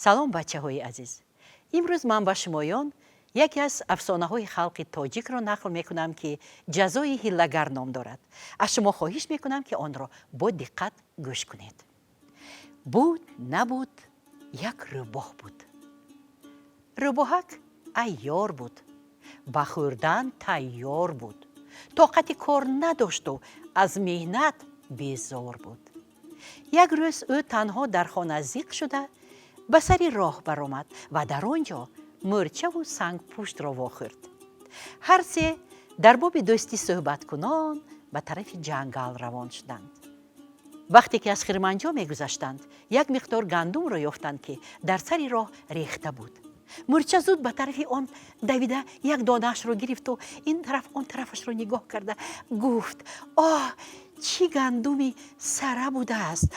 Салом, бачаҳои азиз! Имрӯз ман ба шумоён яке аз афсонаҳои халқи тоҷикро нақл мекунам, ки «Ҷазои ҳиллагар» ном дорад. Аз шумо хоҳиш мекунам, ки онро бо диққат гӯш кунед. Буд, набуд, як рӯбоҳ буд. Рӯбоҳак айёр буд, ба хӯрдан тайёр буд, тоқати кор надошту аз меҳнат безор буд. Як рӯз ӯ танҳо дар хона зиқ шуда, ба сари роҳ баромад ва дар он ҷо мӯрчаву сангпуштро вохӯрд. Ҳар се дар боби дӯстӣ суҳбаткунон ба тарафи ҷангал равон шуданд. Вақте ки аз хирманҷо мегузаштанд, як миқдор гандумро ёфтанд, ки дар сари роҳ рехта буд. Мӯрча зуд ба тарафи он давида, як донаашро гирифту ин тараф, он тарафашро нигоҳ карда гуфт: «Оҳ, чӣ гандуми сара будааст!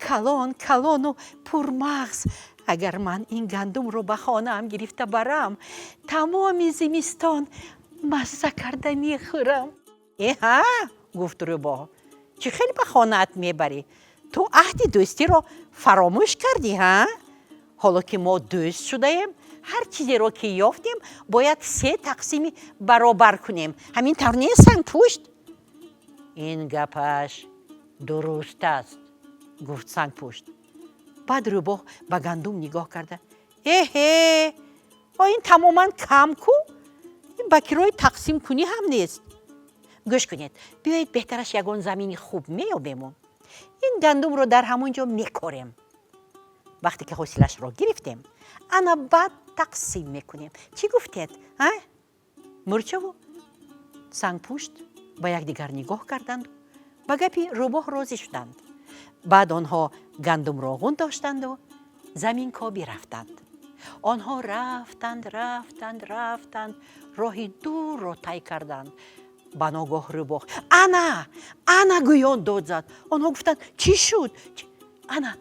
Калон калону пурмағз. Агар ман ин гандумро ба хонаам гирифта барам, тамоми зимистон мазза карда мехӯрам». «Эҳа, — гуфт рӯбоҳ, — чӣ хел ба хонаат мебарӣ? Ту аҳди дӯстиро фаромӯш кардӣ, ҳа? Ҳоло ки мо дӯст шудаем, ҳар чизеро ки ёфтем, бояд се тақсими баробар кунем. Ҳамин тавр нест, сангпушт?» «Ин гапаш дуруст аст», — гуфт сангпушт. Баъд рӯбоҳ ба гандум нигоҳ карда: «Эҳе, о, ин тамоман кам ку, ин ба кирои тақсимкунӣ ҳам нест. Гӯш кунед, биёед, беҳтараш ягон замини хуб меёбему ин гандумро дар ҳамон ҷо мекорем. Вақте ки ҳосилашро гирифтем, ана баъд тақсим мекунем. Чӣ гуфтед, а?» Мӯрчаву сангпушт ба якдигар нигоҳ карданд, ба гапи рӯбоҳ розӣ шуданд. Баъд онҳо гандумро ғун доштанду заминкобӣ рафтанд. Онҳо рафтанд, рафтанд, рафтанд, роҳи дурро тай карданд. Ба ногоҳ рӯбоҳ «Ана, ана!» гӯён дод зад. Онҳо гуфтанд: «Чӣ шуд?» «Ана,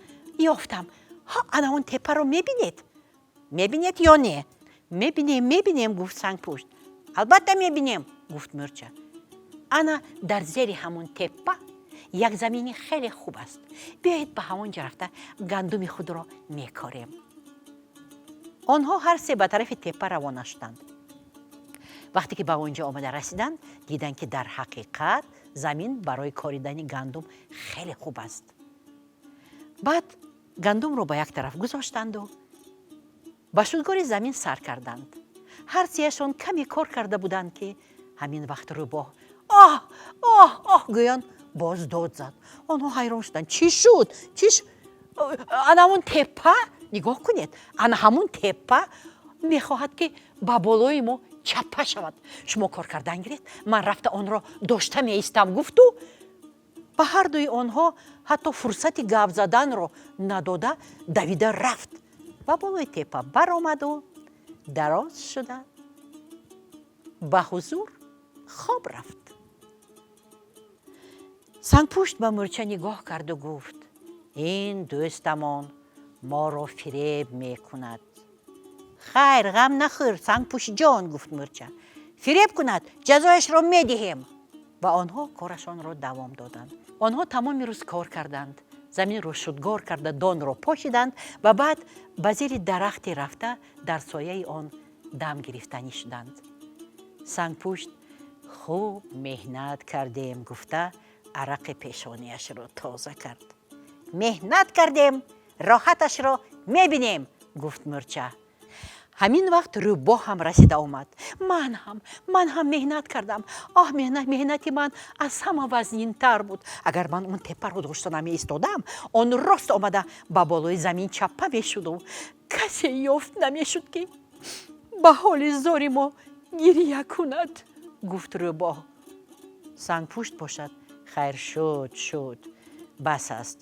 ёфтам. Ҳа, ана он теппаро мебинед? Мебинед ё не?» «Мебинем, мебинем», — гуфт сангпушт. «Албатта мебинем», — гуфт мӯрча. «Ана дар зери ҳамон теппа як замини хеле хуб аст. Биёед, ба ҳамон ҷо рафта, гандуми худро мекорем». Онҳо ҳар се ба тарафи теппа равона шуданд. Вақте ки ба он ҷо омада расиданд, диданд, ки дар ҳақиқат замин барои коридани гандум хеле хуб аст. Баъд гандумро ба як тараф гузоштанду ба шудгори замин сар карданд. Ҳар сеяшон каме кор карда буданд, ки ҳамин вақт рӯбоҳ «Оҳ, оҳ, оҳ!» гӯён боз дод зад. Онҳо ҳайрон шуданд: «Чӣ шуд? Чӣ?» «Ана ҳамон теппа, нигоҳ кунед, ана ҳамон теппа мехоҳад, ки ба болои мо чаппа шавад. Шумо кор кардан гиред, ман рафта онро дошта меистам», — гуфту ба ҳардуи онҳо ҳатто фурсати гап заданро надода, давида рафт, ба болои теппа баромаду дароз шуда, ба ҳузур хоб рафт. Сангпушт ба мӯрча нигоҳ карду гуфт: «Ин дӯстамон моро фиреб мекунад». «Хайр, ғам нахӯр, сангпуштҷон, — гуфт мӯрча. — Фиреб кунад, ҷазояшро медиҳем». Ва онҳо корашонро давом доданд. Онҳо тамоми рӯз кор карданд, заминро шудгор карда, донро пошиданд ва баъд ба зери дарахте рафта, дар сояи он дам гирифтанӣ шуданд. Сангпушт «Хуб меҳнат кардем» гуфта, арақи пешониашро тоза кард. «Меҳнат кардем, роҳаташро мебинем», — гуфт мӯрча. Ҳамин вақт рӯбоҳ ҳам расида омад. «Ман ҳам, ман ҳам меҳнат кардам. Оҳ, меҳнати ман аз ҳама вазнинтар буд. Агар ман он теппаро дошта намеистодам, он рост омада ба болои замин чаппа мешуду касе ёфт намешуд, ки ба ҳоли зори мо гирия кунад», — гуфт рӯбоҳ. Сангпушт бошад: «Хайр, шуд, шуд, бас аст,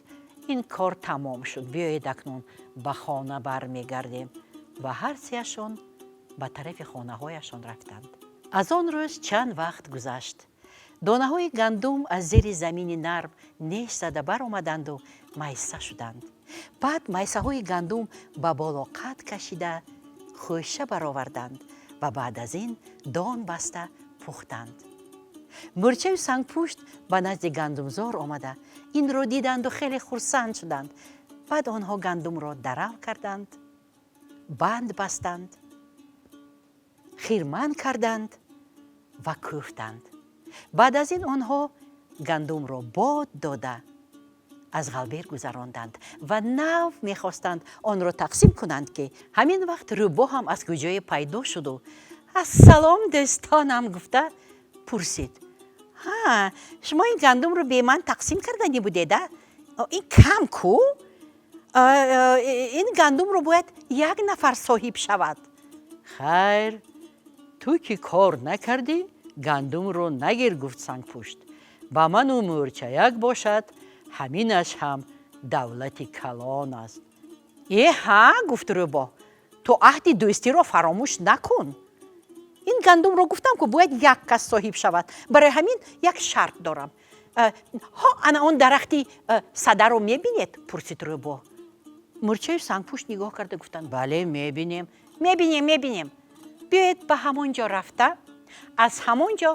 ин кор тамом шуд. Биёед, акнун ба хона бармегардем». Ва ҳар сеяшон ба тарафи хонаҳояшон рафтанд. Аз он рӯз чанд вақт гузашт. Донаҳои гандум аз зери замини нарм неш зада баромаданду майса шуданд. Баъд майсаҳои гандум ба боло қад кашида, хӯша бароварданд ва баъд аз ин дон баста пухтанд. Мӯрчаю сангпушт ба назди гандумзор омада, инро диданду хеле хурсанд шуданд. Баъд онҳо гандумро дарав карданд. Банд бастанд, хирман карданд ва кӯфтанд. Баъд аз ин онҳо гандумро бод дода, аз ғалбер гузаронданд ва нав мехостанд онро тақсим кунанд, ки ҳамин вақт рӯбоҳ ҳам аз куҷое пайдо шуду «Ассалом, дӯстонам» гуфта пурсид: «Ҳа, шумо ин гандумро бе ман тақсим карданӣ будеда? Ин кам ку? Ин гандумро бояд як нафар соҳиб шавад». «Хайр, ту ки кор накардӣ, гандумро нагир», гуфт Сангпушт. «Ба ману мӯрчаяк бошад, ҳаминаш ҳам давлати калон аст». «Э ҳа», гуфт рӯбоҳ, «ту аҳди дӯстиро фаромӯш накун. Ин гандумро, гуфтам ку, бояд як кас соҳиб шавад. Барои ҳамин як шарт дорам. Ҳо, ана он дарахти садаро мебинед?» пурсид рӯбоҳ. Мӯрчаю Сангпушт нигоҳ карда гуфтанд: «Бале, мебинем, мебинем, мебинем». «Биёед, ба ҳамон ҷо рафта, аз ҳамон ҷо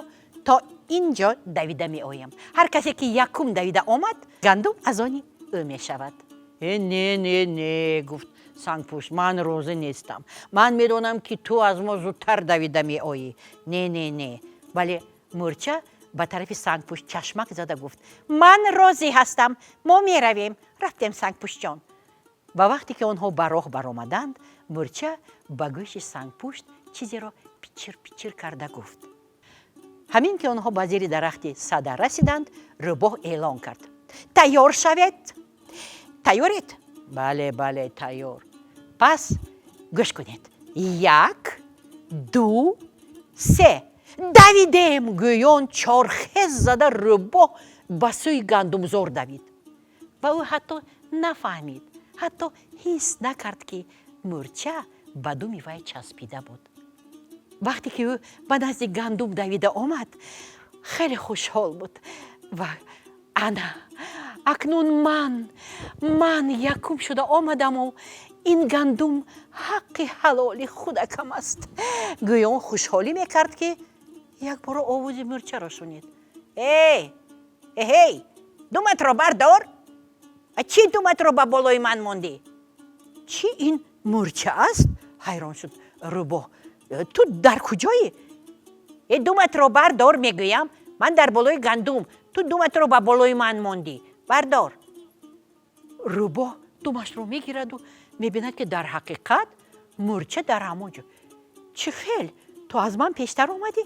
то ин ҷо давида меоем. Ҳар касе ки якум давида омад, гандум аз они ӯ мешавад». «Э, не, не, не», гуфт Сангпушт, «ман розӣ нестам. Ман медонам, ки ту аз мо зудтар давида меоӣ. Не, не, не». Вале мӯрча ба тарафи Сангпушт чашмак зада гуфт: «Ман розӣ ҳастам, мо меравем. Рафтем, Сангпуштҷон». Ва вақте ки онҳо ба роҳ баромаданд, мӯрча ба гӯши Сангпушт чизеро пичир пичир карда гуфт. Ҳамин ки онҳо ба зери дарахти сада расиданд, рӯбоҳ эълон кард: «Тайёр шавед! Тайёред?» «Бале, бале, тайёр». «Пас гӯш кунед: як, ду, се, давидем!» гӯён чорхез зада рӯбоҳ ба сӯи гандумзор давид ва ӯ ҳатто нафаҳмид, ҳатто ҳис накард, ки мӯрча ба думи вай часпида буд. Вақте ки ӯ ба назди гандум давида омад, хеле хушҳол буд ва «Ана акнун ман якум шуда омадаму ин гандум ҳаққи ҳалоли худакам аст» гӯён хушҳолӣ мекард, ки якбора овози мӯрчаро шунид: «Эй, эҳей, думатро бардор! Чӣ думатро ба болои ман мондӣ?» «Чӣ, ин мӯрча аст?» ҳайрон шуд рӯбоҳ. «Ту дар куҷоӣ?» «Э, думатро бардор, мегӯям. Ман дар болои гандум, ту думатро ба болои ман мондӣ. Бардор». Рӯбоҳ думашро мегираду мебинад, ки дар ҳақиқат мӯрча дар ҳамон ҷо. «Чӣ хел ту аз ман пештар омадӣ?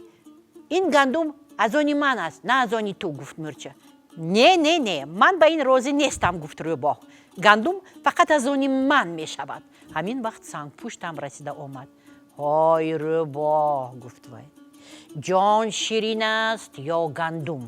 Ин гандум аз они ман аст, на аз они ту», гуфт мӯрча. «Не, не, не, ман ба ин розӣ нестам», гуфт рӯбоҳ. «Гандум фақат аз они ман мешавад». Ҳамин вақт Сангпуштам расида омад. «Ҳой, рӯбоҳ», гуфт вай, «ҷон ширин аст ё гандум?»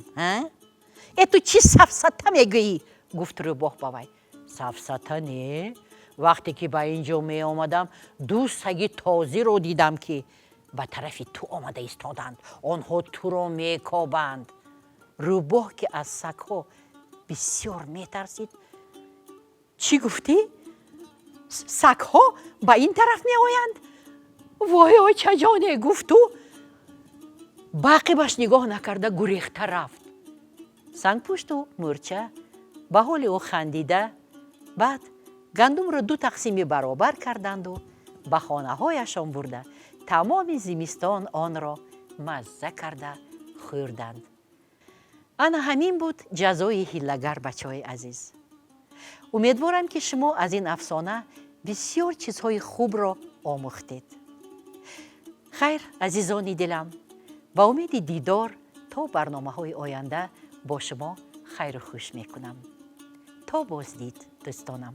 «Э, ту чӣ сафсата мегӯӣ?» гуфт рӯбоҳ ба вай. «Сафсата не. Вақте ки ба ин ҷо меомадам, ду саги тозиро дидам, ки ба тарафи ту омада истоданд. Онҳо туро мекобанд». Рӯбоҳ, ки аз сагҳо бисёр метарсид: «Чӣ гуфтӣ? Сагҳо ба ин тараф меоянд? Вой, очаҷоне!» гуфту ба ақибаш нигоҳ накарда гурехта рафт. Сангпушту мӯрча ба ҳоли ӯ хандида, баъд гандумро ду тақсими баробар карданду ба хонаҳояшон бурда, тамоми зимистон онро мазза карда хӯрданд. Ана ҳамин буд ҷазои ҳиллагар. Бачаҳои азиз, умедворам, ки шумо аз ин афсона бисёр чизҳои хубро омӯхтед. Хайр, азизони дилам, ба умеди дидор то барномаҳои оянда бо шумо хайру хуш мекунам. То боздид, дӯстонам.